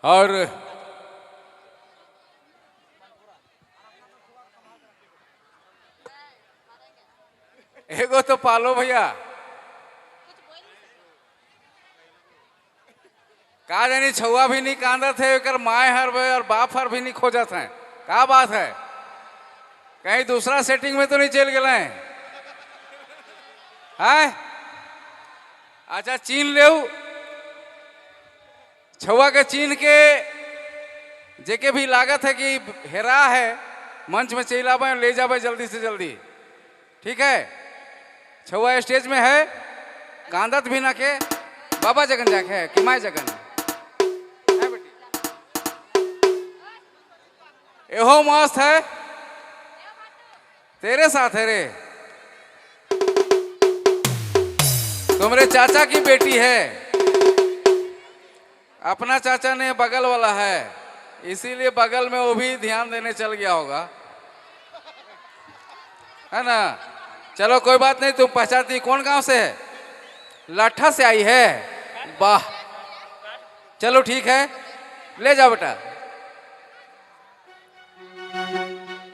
और एगो तो पालो भैया, का जानी छुआ भी नहीं कांदत है, एकर माए हर भी और बाप हर भी नहीं खोजत हैं। का बात है, कहीं दूसरा सेटिंग में तो नहीं चल गए हैं? अच्छा चीन ले छुआ के चीन के जेके भी लागत है कि हेरा है मंच में चल आबे, ले जाबे जल्दी से जल्दी। ठीक है, छुआ स्टेज में है, कांदत भी ना के बाबा जगन जाके है कि my Jagan है बेटी, एहो मस्त है तेरे साथ है रे, तुम्हारे चाचा की बेटी है, अपना चाचा ने बगल वाला है, इसीलिए बगल में वो भी ध्यान देने चल गया होगा, है ना। चलो कोई बात नहीं, तुम पहचानती कौन गांव से है? लाठा से आई है, वाह, चलो ठीक है, ले जाओ बेटा।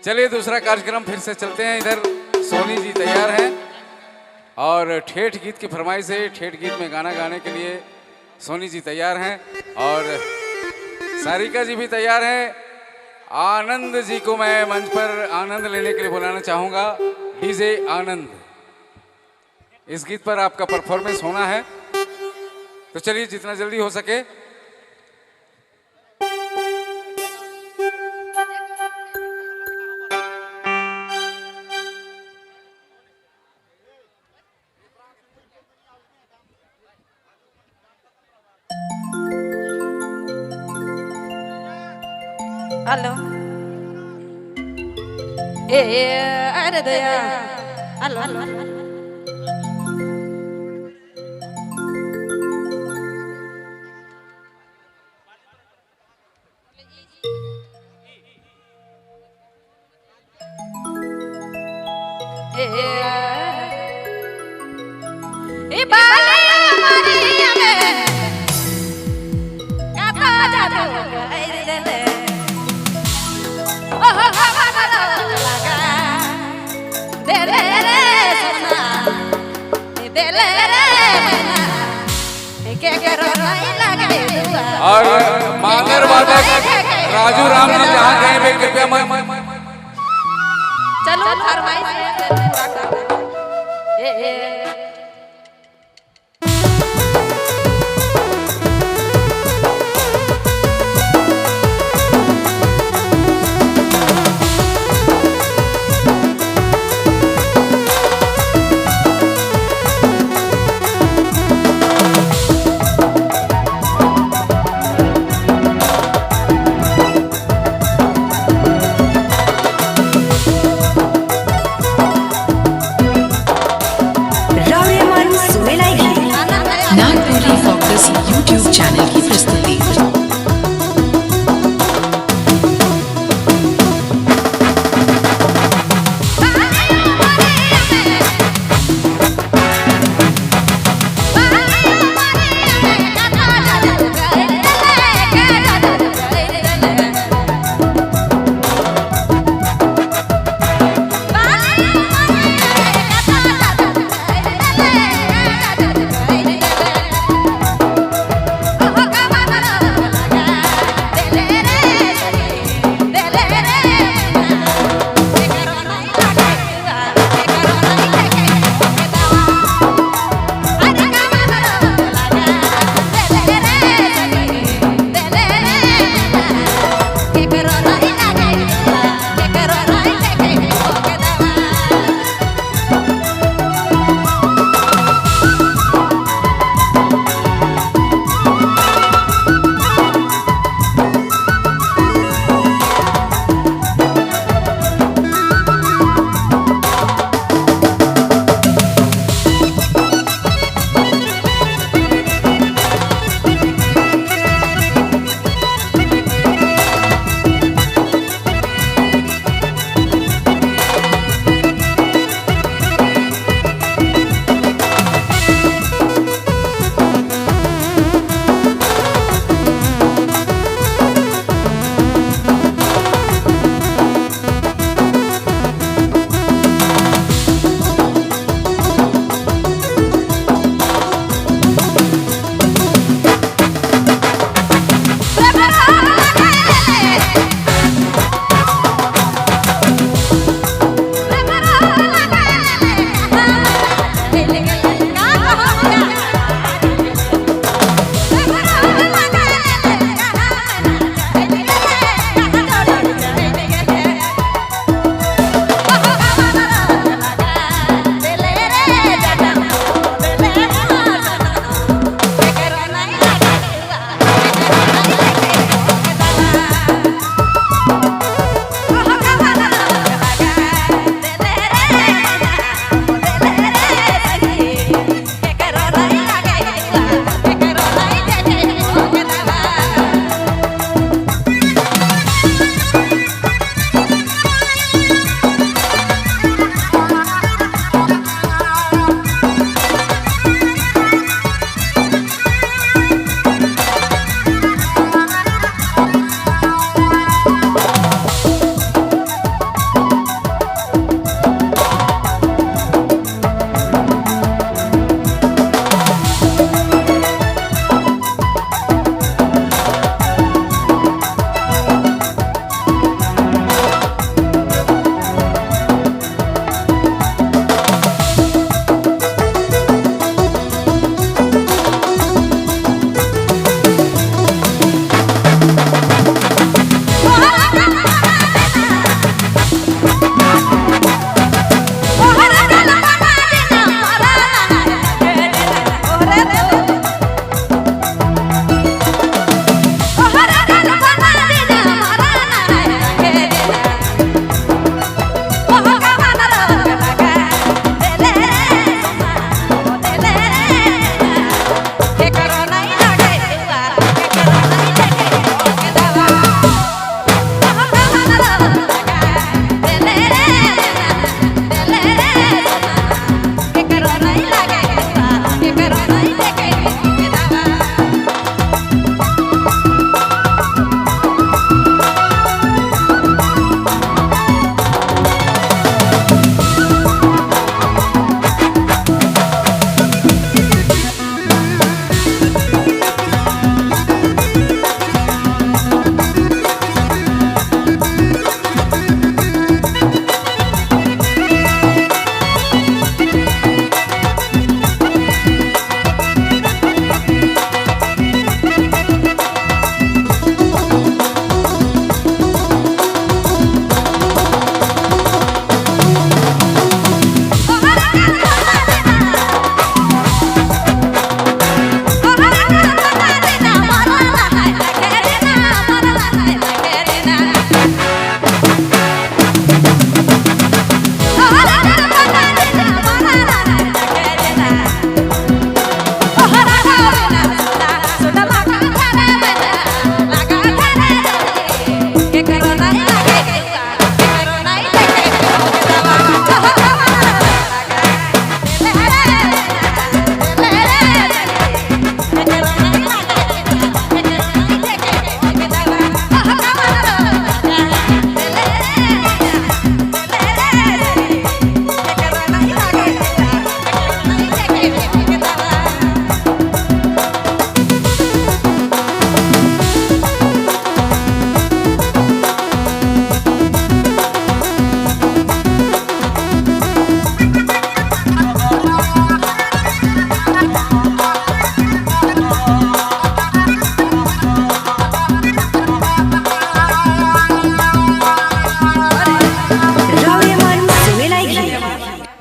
चलिए दूसरा कार्यक्रम फिर से चलते हैं। इधर सोनी जी तैयार हैं और ठेठ गीत की फरमाइश है, ठेठ गीत में गाना गाने के लिए सोनी जी तैयार हैं और सारिका जी भी तैयार हैं। आनंद जी को मैं मंच पर आनंद लेने के लिए बुलाना चाहूँगा। डीजे आनंद, इस गीत पर आपका परफॉर्मेंस होना है, तो चलिए जितना जल्दी हो सके। हेलो ए अरे दया, हेलो ए ए बालिया मारिया में काता जादू कर देले, ओ हो हवा लगा देले रे सोना, देले रे मैना, के करो नहीं लगे दुआ। और मांगर वादक राजू राम जी जहाँ कहीं भी कृपया मन चलो फरमाइश पूरा कर। ए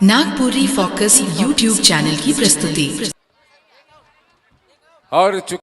नागपुरी focus YouTube channel की प्रस्तुति। और चुक